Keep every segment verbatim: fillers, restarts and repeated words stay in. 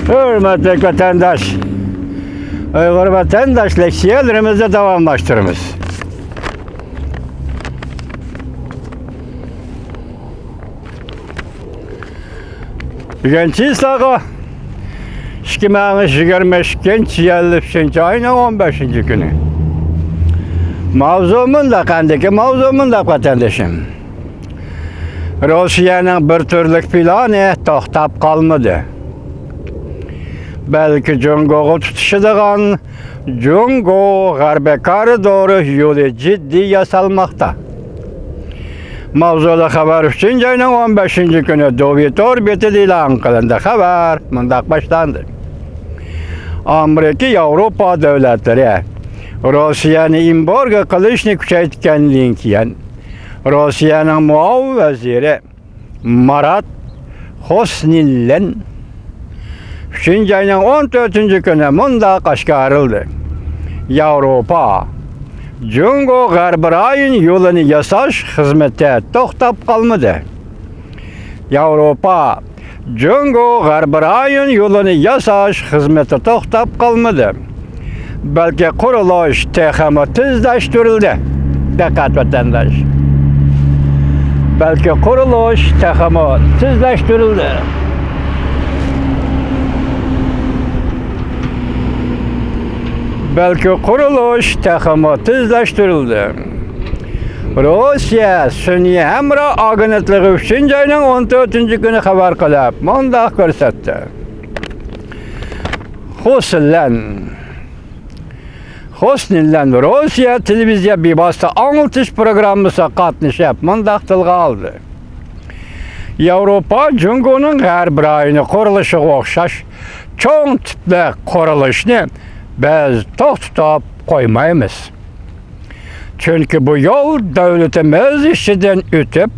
ھۆرمەتلىك ۋەتەنداش، ئۇيغۇر ۋەتەنداش لېكسىيەلىرىمىزنى داۋاملاشتۇرىمىز. بۈگۈن چىسلاغا ئىككى مىڭ يىگىرمە ئىككىنچى يىل ئۈچىنچى ئاينىڭ ئون بەشىنچى كۈنى. ماۋزۇ مۇنداق، ئەندىكى ماۋزۇ مۇنداق، ۋەتەندىشىم. روسىيەنىڭ بىر تۈرلۈك پىلانى توختاپ قالمىدى، بەلكى جۇڭگوغا تۇتىشىدىغان جۇڭگو غەربىي كارىدورى يولى جىددىي ياسالماقتا. ماۋزۇلۇق خەۋەر ئۈچىنچى ئاينىڭ ئون بەشىنچى كۈنى دۇۋى تور بېتىدە ئېلان قىلىندى. خەۋەر مۇنداق باشلاندى. ئامېرىكا، ياۋروپا دۆلەتلىرى روسىيەنى ئېمبارگو قىلىشنى كۈچەيتكەندىن كېيىن، روسىيەنىڭ مۇئاۋىن ۋەزىرى مارات خوسنىللەن ئۈچىنچى ئاينىڭ ئون تۆتىنچى كۈنى مۇنداق ئاشكارىلىدى: ياۋروپا جۇڭگو غەربىي رايون يولىنى ياساش خىزمىتى توختاپ قالمىدى. ياۋروپا جۇڭگو غەربىي رايون يولىنى ياساش خىزمىتى توختاپ قالمىدى، بەلكى قۇرۇلۇش تېخىمۇ تېزلەشتۈرۈلدى. دىققەت، ۋەتەنداش! بەلكى قۇرۇلۇش تېخىمۇ تېزلەشتۈرۈلدى. بەلكى قۇرۇلۇش تېخىمۇ تېزلەشتۈرۈلدى. روسىيە سۈنئىي ھەمراھ ئاگېنتلىقى ئۈچىنچى ئاينىڭ ئون تۆتىنچى كۈنى خەۋەر قىلىپ، مۇنداق كۆرسەتتى. خوسنىللەن، خوسنىللەن روسىيە تېلېۋىزىيە بىۋاسىتە ئاڭلىتىش پروگراممىسىغا قاتنىشىپ، مۇنداق تىلغا ئالدى: ياۋروپا جۇڭگونىڭ غەربىي رايونى قۇرۇلۇشىغا ئوخشاش چوڭ تىپلىق قۇرۇلۇشنى بىز توختىتىپ قويمايمىز. چۈنكى بۇ يول دۆلىتىمىز ئىچىدىن ئۆتۈپ،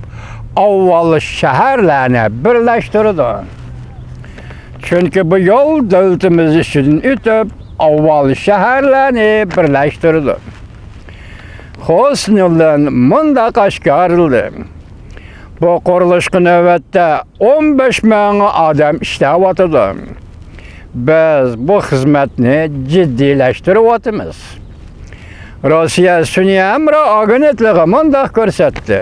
ئاۋۋال شەھەرلەرنى بىرلەشتۈرىدۇ. چۈنكى بۇ يول دۆلىتىمىز ئىچىدىن ئۆتۈپ، ئاۋۋال شەھەرلەرنى بىرلەشتۈرىدۇ. خوسنىللەن مۇنداق ئاشكارىلىدى: بۇ قۇرۇلۇشقا نۆۋەتتە ئون بەش مىڭ ئادەم ئىشلەۋاتىدۇ. بىز بۇ خىزمەتنى جىددىيلەشتۈرۈۋاتىمىز. روسىيە سۈنئىي ھەمراھ ئاگېنتلىقى مۇنداق كۆرسەتتى: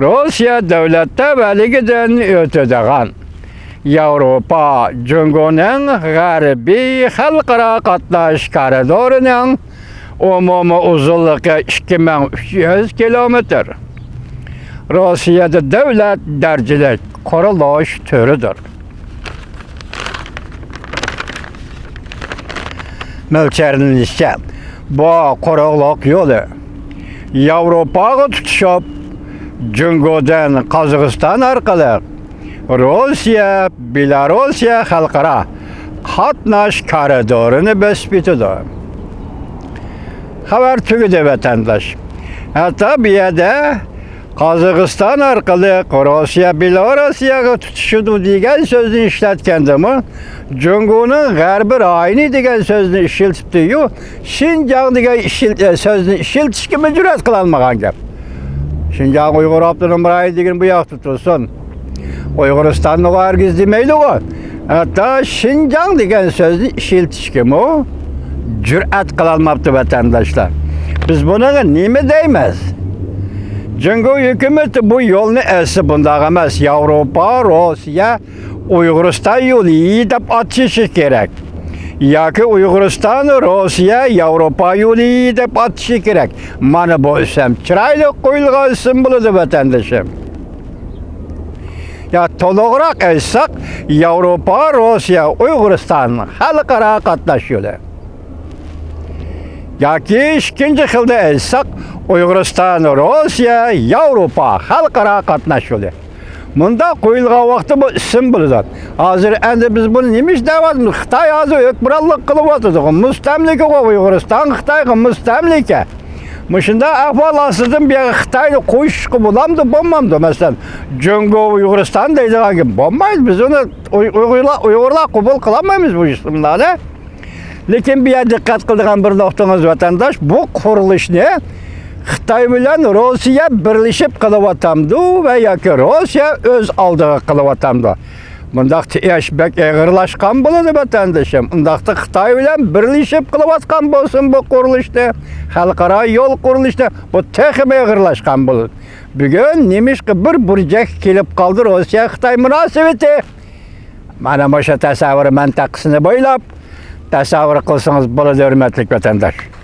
روسىيە دۆلەت تەۋەلىكىدىن ئۆتىدىغان ياۋروپا جۇڭگونىڭ غەربىي خەلقئارا قاتناش كارىدورىنىڭ ئومۇمىي ئۇزۇنلۇقى ئىككى مىڭ ئۈچ يۈز كىلومېتىر. روسىيەدە دۆلەت دەرىجىلىك قۇرۇلۇش تۈرىدۇر. مۆلچەرلىنىشىچە، بۇ قۇرۇقلۇق يولى ياۋروپاغا تۇتىشىپ، جۇڭگودىن قازاقىستان ئارقىلىق روسىيە، بېلاروسىيە خەلقئارا قاتناش كارىدورىنى بېسىپ ئۆتىدۇ. خەۋەر تۈگىدى، ۋەتەنداش. ھەتتا بۇ يەردە قازاقىستان ئارقىلىق روسىيە، بېلاروسىيەگە تۇتىشىدۇ دېگەن سۆزنى ئىشلەتكەندىمۇ، جۇڭگونىڭ غەربىي رايونى دېگەن سۆزنى ئىشلىتىپتۇ-يۇ، شىنجاڭ دېگەن ئىشل-، ئە، سۆزنى ئىشلىتىشكىمۇ جۈرئەت قىلالمىغان گەپ. شىنجاڭ ئۇيغۇر ئاپتونوم رايونى دېگىنى بۇ ياقتا تۇرسۇن. ئۇيغۇرىستاننىغۇ ھەرگىز دېمەيدىغۇ. ھەتتا شىنجاڭ دېگەن سۆزنى ئىشلىتىشكىمۇ جۈرئەت قىلالماپتۇ، ۋەتەنداشلار. بىز بۇنىڭغا نېمە دەيمىز؟ جۇڭگو ھۆكۈمىتى بۇ يولنى ئەسلى بۇنداق ئەمەس، ياۋروپا، روسىيە، ئۇيغۇرىستان يولى دەپ ئاتىشى كېرەك. ياكى ئۇيغۇرىستان، روسىيە، ياۋروپا يولى دەپ ئاتىشى كېرەك. مانا بۇ ئىسىم چىرايلىق قويۇلغان ئىسىم بولىدۇ، ۋەتەندىشىم. يا تولۇقراق ئېيتساق، ياۋروپا، روسىيە، ئۇيغۇرىستان خەلقئارا قاتناش يولى. ياكى ئىككىنچى خىلدا ئېيتساق، ئۇيغۇرىستان، روسىيە، ياۋروپا خەلقئارا قاتناش يولى. مۇنداق قويۇلغان ۋاقىتتا بۇ ئىسىم بولىدۇ. ھازىر ئەندى بىز بۇنى نېمە ئىش دەۋاتىمىز؟ خىتاي ھازىر ھۆكۈمرانلىق قىلىۋاتىدىغۇ، مۇستەملىكىغۇ، ئۇيغۇرىستان خىتايغا مۇستەملىكە. مۇشۇنداق ئەھۋال ئاستىدا بۇ يەرگە خىتاينى قوشۇشقا بولامدۇ، بولمامدۇ؟ مەسىلەن، جۇڭگو ئۇيغۇرىستان دەيدىغان گەپ بولمايدۇ. بىز ئۇنى ئۇي-، ئۇيغۇرلار، ئۇيغۇرلار قوبۇل قىلالمايمىز بۇ ئىسىملارنى. لېكىن بۇ يەردە دىققەت قىلىدىغان بىر نۇقتىڭىز، ۋەتەنداش، بۇ قۇرۇلۇشنى خىتاي بىلەن روسىيە بىرلىشىپ قىلىۋاتامدۇ ۋە ياكى روسىيە ئۆز ئالدىغا قىلىۋاتامدۇ؟ مۇنداقتا ئىش بەك ئېغىرلاشقان بولىدۇ، ۋەتەندىشىم. ئۇنداقتا خىتاي بىلەن بىرلىشىپ قىلىۋاتقان بولسۇن بۇ قۇرۇلۇشنى، خەلقئارا يول قۇرۇلۇشنى، بۇ تېخىمۇ ئېغىرلاشقان بولىدۇ. بۈگۈن نېمىشقا بىر بۇرجەككە كېلىپ قالدى روسىيە-خىتاي مۇناسىۋىتى؟ مانا مۇشۇ تەسەۋۋۇر مەنتىقىسىنى بويلاپ تەسەۋۋۇر قىلسىڭىز بولىدۇ، ھۆرمەتلىك ۋەتەنداش.